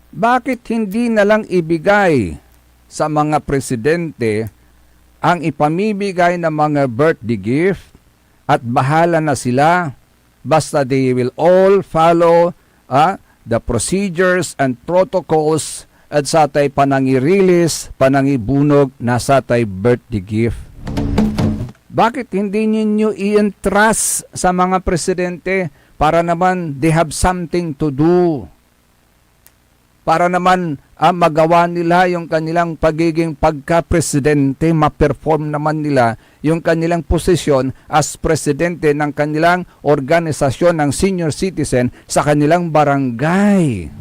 bakit hindi na lang ibigay sa mga presidente ang ipamimigay na mga birthday gift at bahala na sila, basta they will all follow, ah, the procedures and protocols ed satay panangirilis, panangibunog na satay birthday gift. Bakit hindi ninyo i-entrust sa mga presidente para naman they have something to do? Para naman, ah, magawa nila yung kanilang pagiging pagka-presidente, ma-perform naman nila yung kanilang posisyon as presidente ng kanilang organisasyon ng senior citizen sa kanilang barangay.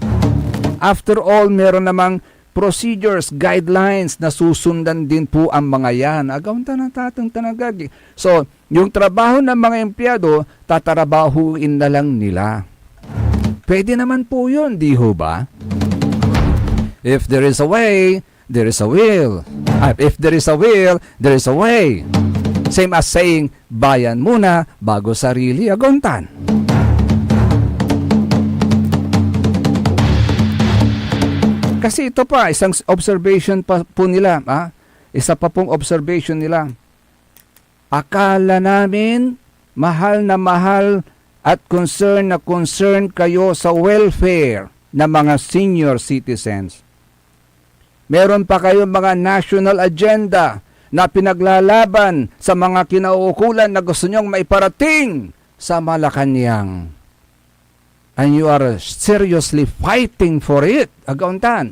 After all, meron namang procedures, guidelines na susundan din po ang mga yan. Agaw ta na, tatang ta na, gagi. So, yung trabaho ng mga empleyado, tatarabahuin na lang nila. Pwede naman po yun, di ho ba? If there is a way, there is a will. Ah, if there is a will, there is a way. Same as saying, "Bayan muna, bago sarili," agaw ta. Kasi ito pa, isang s-, observation pa po nila, ah. Isa pa pong observation nila. "Akala namin mahal na mahal at concern na concern kayo sa welfare ng mga senior citizens. Meron pa kayong mga national agenda na pinaglalaban sa mga kinauukulan na gusto nyong maiparating sa Malacañang. And you are seriously fighting for it." Agaw ta.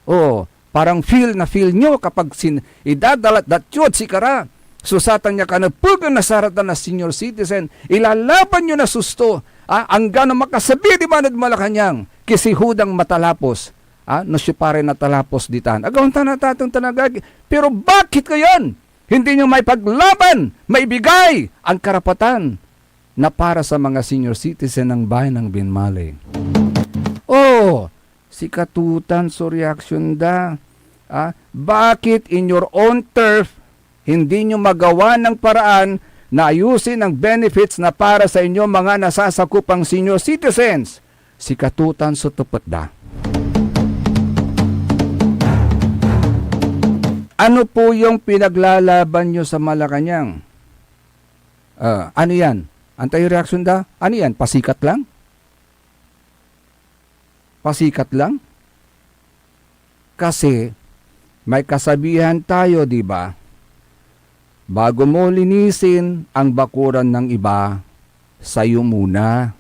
Oh, parang feel na feel nyo kapag sin-, idadalatdat yo ed sikara so satan ya kanepegan na saratan a senior citizen. Ilalaban yo na susto, ah, anggano makasabi diman ed Malacañang, kisihudang matalapos. Ah, no siopa ray natalapos ditan. Agaw ta na, tatang ta na, gagi. Pero bakit kayan? Hindi nyo maipaglaban, maibigay ang karapatan na para sa mga senior citizen ng bayan ng Binmali. Oh, si katutan so reaksyon da. Ah, bakit in your own turf, hindi nyo magawa ng paraan na ayusin ang benefits na para sa inyo mga nasasakupang senior citizens? Si katutan so tepet da. Ano po yung pinaglalaban nyo sa Malacañang? Ah, ano yan? Antayo reaksyon da? Ano yan? Pasikat lang? Pasikat lang? Kasi may kasabihan tayo, di ba? Bago mo linisin ang bakuran ng iba, sayo muna.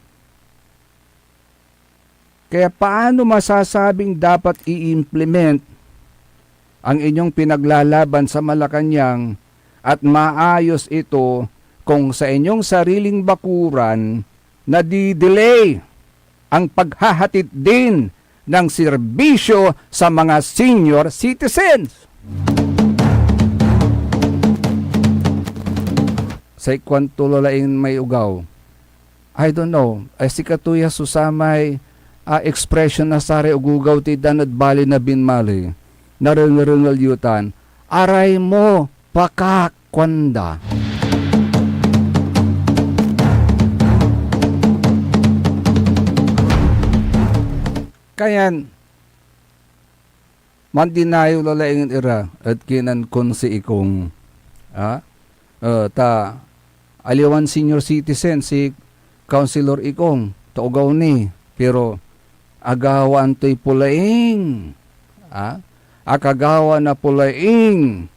Kaya paano masasabing dapat i-implement ang inyong pinaglalaban sa Malacañang at maayos ito kung sa inyong sariling bakuran nadidelay ang paghahatid din ng serbisyo sa mga senior citizens? Say kuanto lalaing may ugaw, I don't know. Ay, sikato ya so samay, ah, expression na saray ogogaw ti dan ed bali na binmali. Narengerengel yo tan, "Aray mo, pakak," kuanda. Kayan, mandinayo lalaingen ira ed kinen Konsi Ikong. Ah? Eh, ta aliwan senior citizen si Councilor Ikong, ta ogaw ni, pero agawaan toy pulaing. Ah? Akagawa na pulaing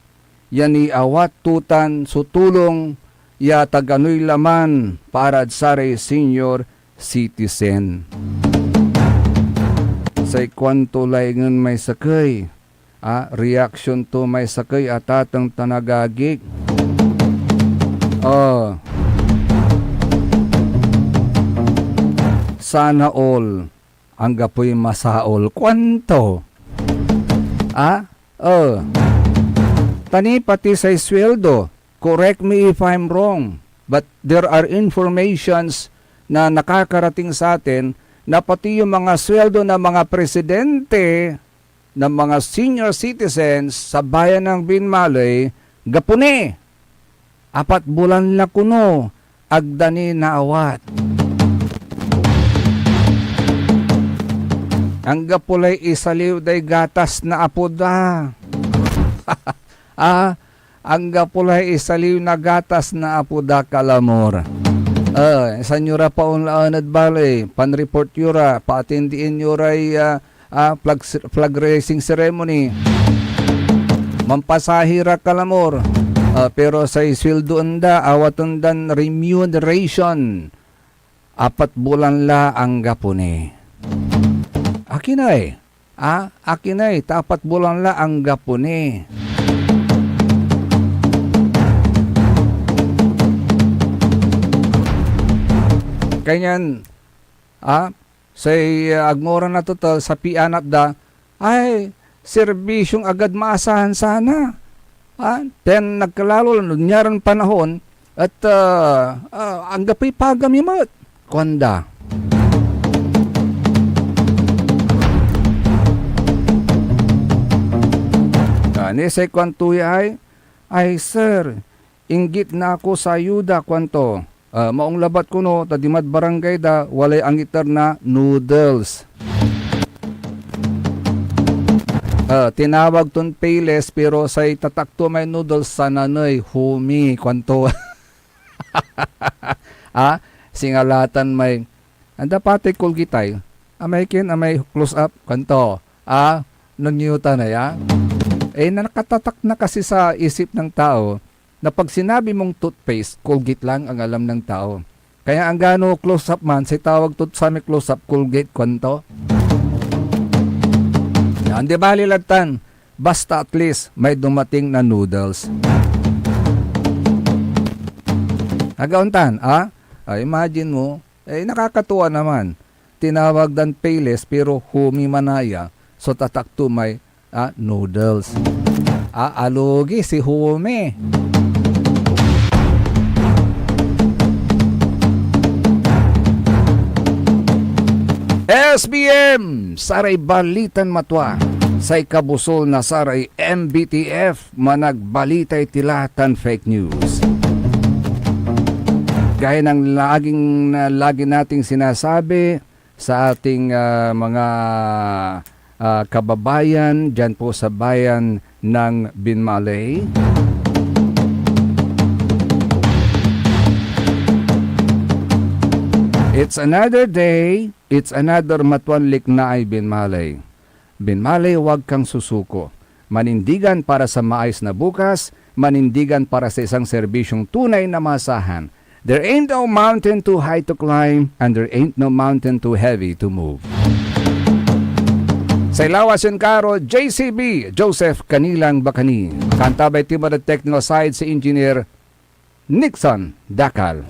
ya niawat to tan so tulong ya ta ganoy laman para ed saray senior citizen. Say kuanto laingen may sakey, ah, reaction to may sakey a tateng tan agagik. Oh. Sana all. Anggapoy masaol. Kuanto? Ah? Oh. Tani pati say sueldo. Correct me if I'm wrong, but there are informations na nakakarating sa atin na pati yung mga sueldo ng mga presidente, ng mga senior citizens sa bayan ng Binmaloy, gapo ni apat bulan la kuno, ag da ni naawat. Anggapo lay isaliw day gatas na apo da. Ah, anggapo lay isaliw na gatas na apo da, kalamor. Ah, insan yo ra paonlaan ed baley, pan-report yo ra, paatindien yo ray, ah, ah, flag, flag raising ceremony. Mampasahi ra kalamor, ah, pero say sueldoen da, awaten dan remuneration. Apat bulan la anggapo ni. Akin ay? Ah, akin ay, ta apat bulan la anggapo ni. Kanyan, ah, say, ah, agmo ra natotal sa pianap da, ay, serbisyong agad maasahan sana. Ah, pian nagkalalo la, nyaran panahon, et, ah, ah, anggapoy paga mi met, kuanda. Ah, ni say kuanto ya ay, "Ay, sir, inggit na ako sa ayuda," kuanto. Ah, maong labat kono, ta dimad barangay da, walay angiter na noodles. Ah, tinawag ton Payless, pero say tatak to may noodles, sananey, humi, kuanto. Ah, singa la tan may, anda patay Colgate ay? Amay kin, amay Close Up, kuanto. Ah, nonyutan aya? Eh, nakatatak na kasi sa isip ng tao, na pag sinabi mong toothpaste, Colgate lang ang alam ng tao. Kaya anggano Close Up man, say tawag tod samay Close Up, Colgate, kuanto. Yan, di bali lad tan, basta at least may dumating na noodles. Agaon tan, ah? Ah, imagine mo, eh, nakakatuwa naman. Tinawag dan Payless, pero humi manaya, so tatak to may, ah, noodles. Ah, alugi si humi. S B M, saray balitan matwa, say kabusol na saray M B T F, managbalitay tila tan fake news. Gaya ng laging, na lagi nating sinasabi sa ating, ah, mga, ah, kababayan diyan po sa bayan ng Binmaley. It's another day, it's another Matuan Liknaay Binmaley. Binmaley, huwag kang susuko. Manindigan para sa maayos na bukas, manindigan para sa isang serbisyong tunay na maasahan. There ain't no mountain too high to climb, and there ain't no mountain too heavy to move. Say lawas yon karo, J C B, Joseph Canilang Bacani. Kanta by Timad at Technical Side si Engineer Nixon Dacal.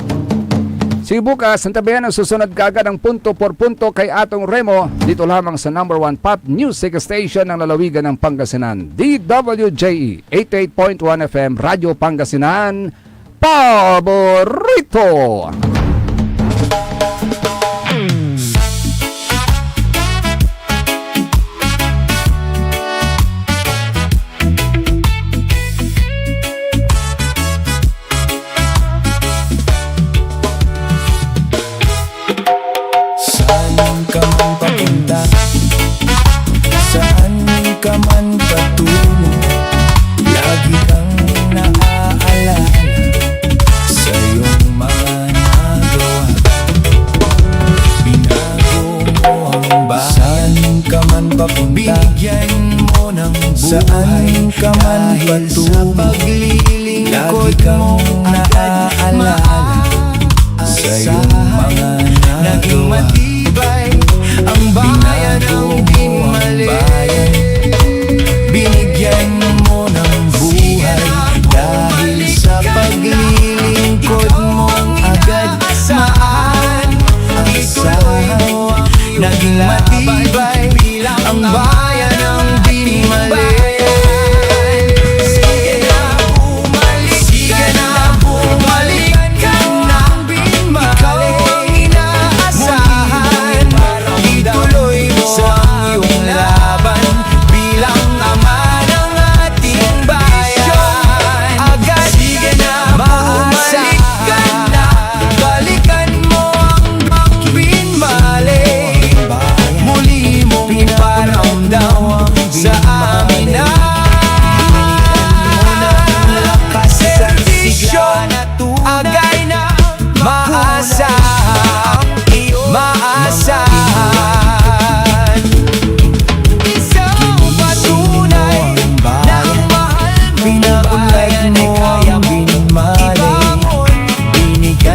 See you bukas, antabayan ang susunod kaagad ng Punto por Punto kay Atong Remo, dito lamang sa number one pop music station ng lalawigan ng Pangasinan, D W J E, eighty-eight point one F M, Radyo Pangasinan, Paborito! Saan ka man papunta, saan ka man patungo, lagi kang naaalala sa iyong mga nagawa. Binago mo ang bayan. Saan ka man papunta, binigyan mo ng buhay. Saan ka man patungo, sa paglilingkod mo agad naaalala sa iyong mga nagawa. Naging matibay ang bayan ng Binmaley. Binigyan mo ng buhay dahil sa paglilingkod mo agad. Maan, ituloy mo ang, naging matibay ang bayan ng Binmaley. Sige na, bumalik ka na, bumalik ka na, Binmaley. Ikaw ang inaasahan.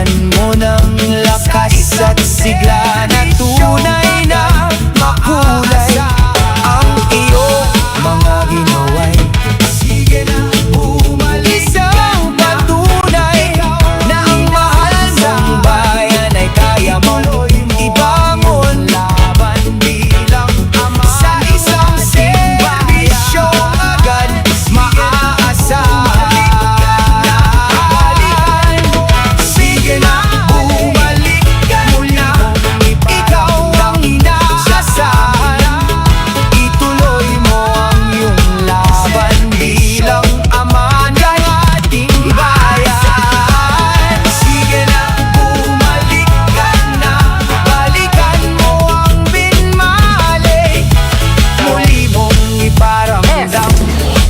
Inmonang lakas at sigla na